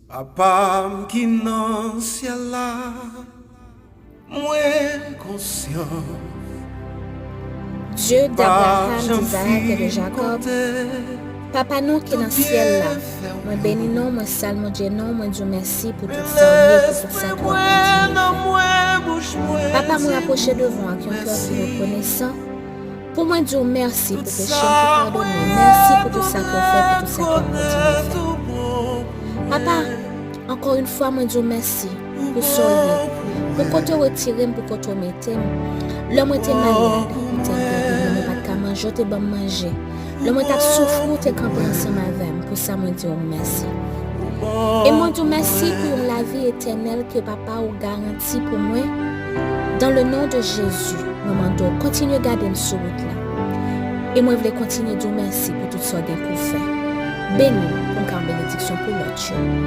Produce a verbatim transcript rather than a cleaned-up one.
Papa m ki nan syèl la, mwen konsyan. Dieu d'Abraham, d'Isaac et de Jacob, Papa nou ki nan syèl la, mwen beni non, mwen salmodye non, mwen di w mèsi pou tout sa w ye, pou tout sa ke w ap kontinye fè. Papa, mwen apwoche devan w ak yon kè ki rekonesan, pou mwen di w mèsi pou peche m ki padone, mèsi pou tout sa ke w fè, pou tout sa ke w ap kontinye fè. Papa, ankò yon fwa, mwen di w mèsi pou sa w ye, pou kote w retire m, pou kote w mete m. Lè mwen te malad, ou te gade m, lè mwen pa t ka manje, ou te ban m manje. Lè mwen t ap soufri, ou te kanpe ansanm avè m. Pou sa, mwen di w mèsi. E mwen di w mèsi pou yon lavi etènèl ke Papa ou garanti pou mwen. Dans le nom de Jésus, mwen mande w kontinye gade m sou wout la. E mwen vle kontinye di w mèsi pou tout sa w gen pou w fè. Beni m pou m ka yon benediksyon pou lòt yo.